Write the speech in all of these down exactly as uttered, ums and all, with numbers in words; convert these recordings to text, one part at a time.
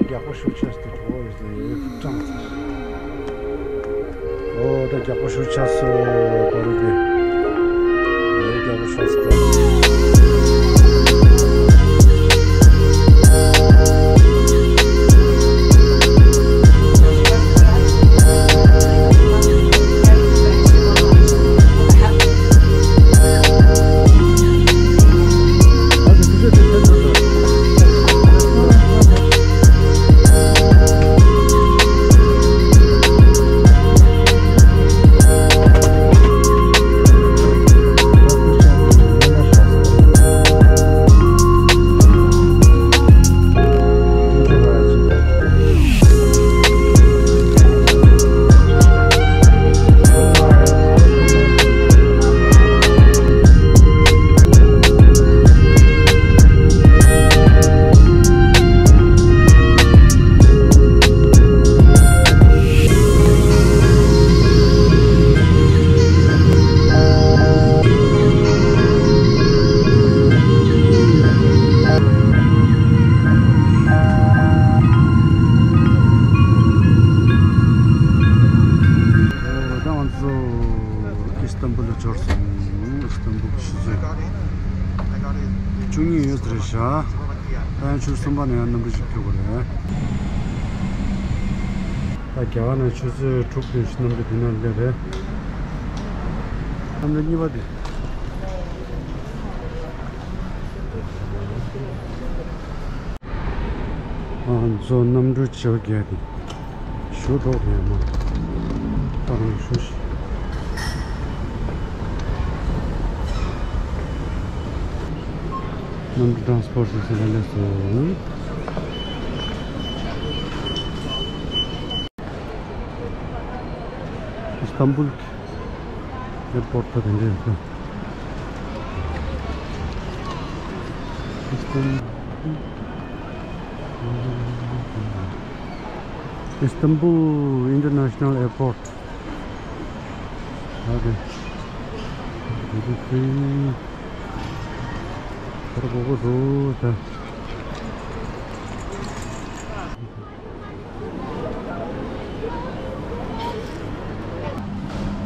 རྒྱགས་པ་ཤུགས་ཆེ་སྟེ་གྲོགས་ཡོད་ཟེར་ཡོད་ཀྲང་ཟེར། ཨོ་ད་རྒྱགས་པ་ཤུགས་ཆེ་སོ་པ་རུ་གི། ཨོ་རྒྱགས་པ་ཤུགས་ཆེ་སྟེ། ད་ང་ཚོ་ཨི་སི་ཏན་བུལ་ལ་འབྱོར་སོང་། ཨི་སི་ཏན་བུལ་གྱི་ཆུ་ཚོད་བཅུ་གཉིས་ཡོད་རེད་ཤག་ད་ཡང་ཆུ་ཚོད་གསུམ་པ་ནས་ཡང་གནམ་གྲུ་ཞིག་འཁྱུག་གི་རེད། ད་རྒྱ་གར་ནས་ཆུ་ཚོད་དྲུག་བདུན་ཞིག་གནམ་གྲུ་འདི་ནས་སླེབས་རེད། གནམ་གྲུ་གཉིས་པ་དེ། ང་ཚོ་གནམ་གྲུ་བྱེ་བ་བརྒྱད་དེ་ཞུ་གྲོགས་དེ་མ་ད་རང་ཞུ་ཞིག་གནམ་གྲུ་ཊ་རན་སི་པོར་ཊི་སི་ལ་སླེབས་སོང་། ཨི་སི་ཏན་བུལ་གྱི་ཨེར་པོར་ཊི་ད་དེ་འདྲ་ཡོད་ཀྱང་། ཨི་སི་ཏན་བུལ། Istanbul International Airport. Okay. Duty free. ད་གོ་གོ་འདུག་ད།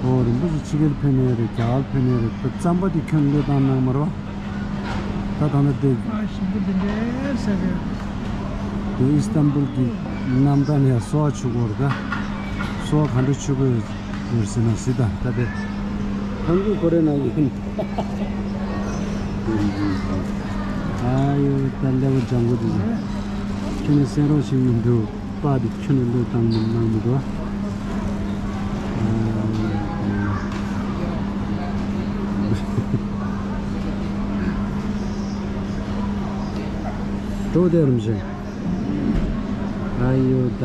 ཨོ་རིན་པོ་ཆེ་ཕྱི་རྒྱལ་ཕེབས་ནའི་རེད། རྒྱ་གར་ཕེབས་ནའི་རེད། ད་རྩམ་པ་དེ་ཁྱོན་བློས་བཏང་གནང་མ་རེད་པ། ད་ད་ནི་དེ། ཨ་ཞིམ་པོ་འདི་འདྲའི་ཟེར་གི། དེ་ཨི་སི་ཏན་བུལ་གྱི་གནམ་ཐང་ནས་གསོལ་བ་མཆོད་དགོས་རེད་ད། གསོལ་བ་ག་འདྲ་མཆོད་དགོས་ཡོད་ཟེར་ན་གཟིགས་དང་ད་དེ། ཧང་གུ་ཁོ་རེ་ན་ཡིན། ཨ་ཡོ་ད་ལེའུ་ལྗང་གུ་དེ། ཁྱོད་ནི་སེང་རོགས་ཤིག་མི་འདུག་པ་དེ་ཁྱོད་ནི་བློས་བཏང་མི་གནང་མི་འདུག་འགྲོ་བསྡད་རུམ་བཞིན། ཨ་ཡོ་ད།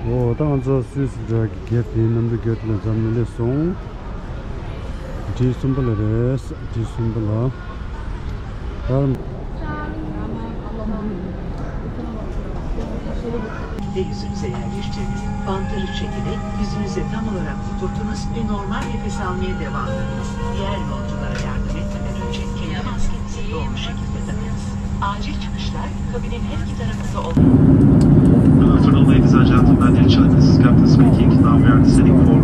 འོ་ད་ང་ཚོ་སུད་སི་འདྲ་གི་གེ་ཊི་དེ་གནམ་གྲུ་གེ་ཊི་ལ་འཛོམས་ནས་སླེབས་སོང་། བརྗིད་གསུམ་པ་ལ་རེད། བརྗིད་གསུམ་པ་ལ། ད། Ve yüzünüze yerleştirin. Bantları çekerek yüzünüze tam olarak oturtunuz ve normal nefes almaya devam ediniz. Diğer yolculara yardım etmeden önce kendi maskenizi doğru şekilde takınız. Acil çıkışlar kabinin her iki tarafında ol- Good afternoon, ladies and gentlemen. Dear Chile, this is Captain speaking. Now we are descending for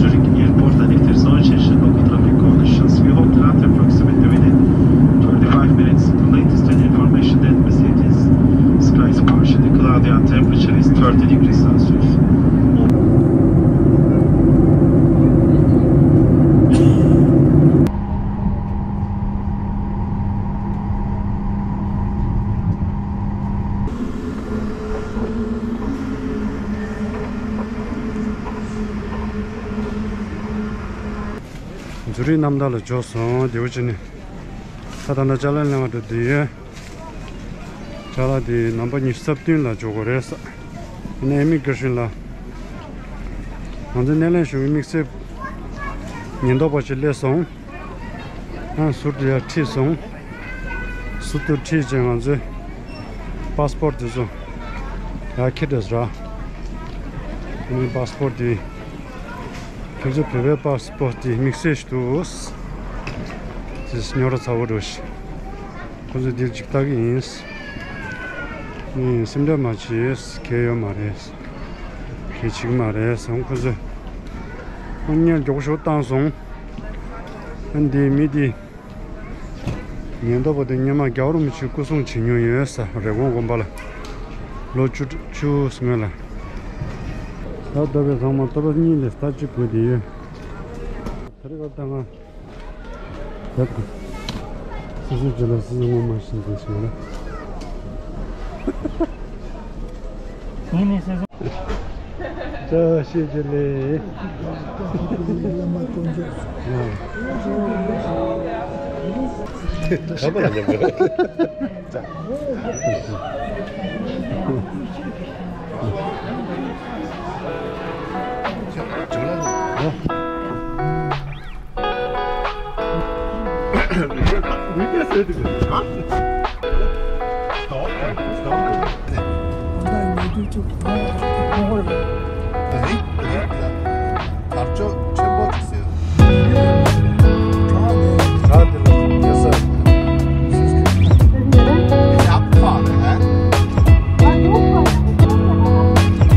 Zurich Airport and if there is no change in local traffic conditions, we hope to land approximately within རི་གནམ་ཐང་ལ་འབྱོར་སོང་། དེ་བོ་ཅི་ནི། ད་ད་ལྟ་ཅ་ལག་ལེན་པ་འགྲོ་དུས་ཡོད། ཅ་ལག་དེ་ནམ་བར་ཉི་ཤུ་རྩ་བདུན་ལ་འབྱོར་དགོས་རེད་ས། ཨ་ནི་ཨེ་མི་གེ་ཤན་ལ། ང་ཚོ་སྣེ་ལེན་ཞུ་བའི་དམིགས་བསལ་ཉེན་རྟོག་པ་ཞིག་སླེབས་སོང་། ཨ་ཟུར་དུ་ཡར་ཁྲིད་སོང་། ཟུར་དུ་ཁྲིད་ཅིང་ང་ཚོའི་པཱ་སི་པོར་ཊི་དེ་ཚོ་ཡར་འཁྱེར་འགྲོ་ཟེར། ཨ་ནི་པཱ་སི་པོར་ཊི་དེ། ཁྱོད་ཚོ་བོད་པའི་པཱ་སི་པོར་ཊི་དེ་དམིགས་བསལ་ཞིག་འདུག་དེ་རྙོག་དྲ་ཚ་བོ་འདྲ་ཞིག་ཁོ་ཚོས་འདིར་ཅིག་ལྟ་གི་ཡིན། ངས་སེམས་ཁྲལ་མ་བྱེད། གལ་ཡོད་མ་རེད། གལ་བྱེད་ཀྱི་མ་རེད་བསམ་ཁོ་ཚོས། ཨ་ནི་མགྱོགས་ཤོག་བཏང་སོང་། ཨ་འདིའི་མི་དེ། ཉེན་རྟོག་པ་དེ་སྔོན་མ་རྒྱལ་བ་རིན་པོ་ཆེའི་སྐུ་སྲུང་བྱེད་མྱོང་ཡོད་ས་རེབ་གོང་དགོན་པ་ལ། ལོ་བཅུ་བཅུ་སྔོན་ལ། ད་ལྟ་བའི་ཚང་མ་ལྟོ་ཕོར་གཉིས་ལས་ལྟ་ཅི་དགོས་དེ་ཡོད། དེ་རིང་ཁ་བཏང་ང་། ཡག་གི། སོ་སོའི་རྒྱུ་ལ་སོ་སོ་ངོ་མ་ཤེས་འདི་ཞིག་ལ། ངས་ནི་སོ་སོ། བཀྲ་ཤིས་བདེ་ལེགས། བླ་མ་དཀོན་མཆོག་ག་པར་ཉམས་པ།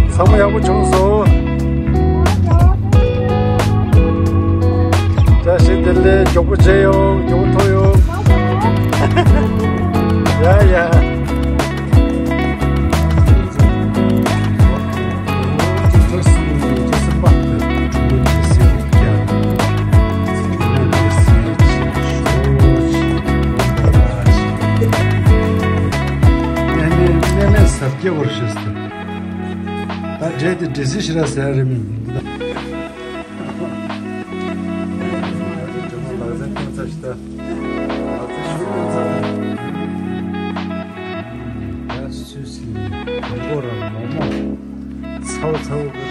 ཚང་མ་ཡག་པོ་བྱུང་སོང་། བཀྲ་ཤིས་བདེ་ལེགས། མགྱོགས་པོ་མཇལ་ཡོང་། མགྱོགས་པོ་ཐུག་ཡོང་། ཡ་ཡ། ད་འདྲེ་དེ་འདྲེ་སྲིད་ཤི་ར་ཟེར་རེད་མི་འདུག་ད། ཇོ་མོ་ལག་ཟན་སྟོན་ཚར་ཤི་ད། ལག་ཟན་ཞུ་སྟོན་ཚར། ད་སུས་སི་དང་པོ་རང་མོག་མོག་ཚ་བོ་ཚ་བོ་གི་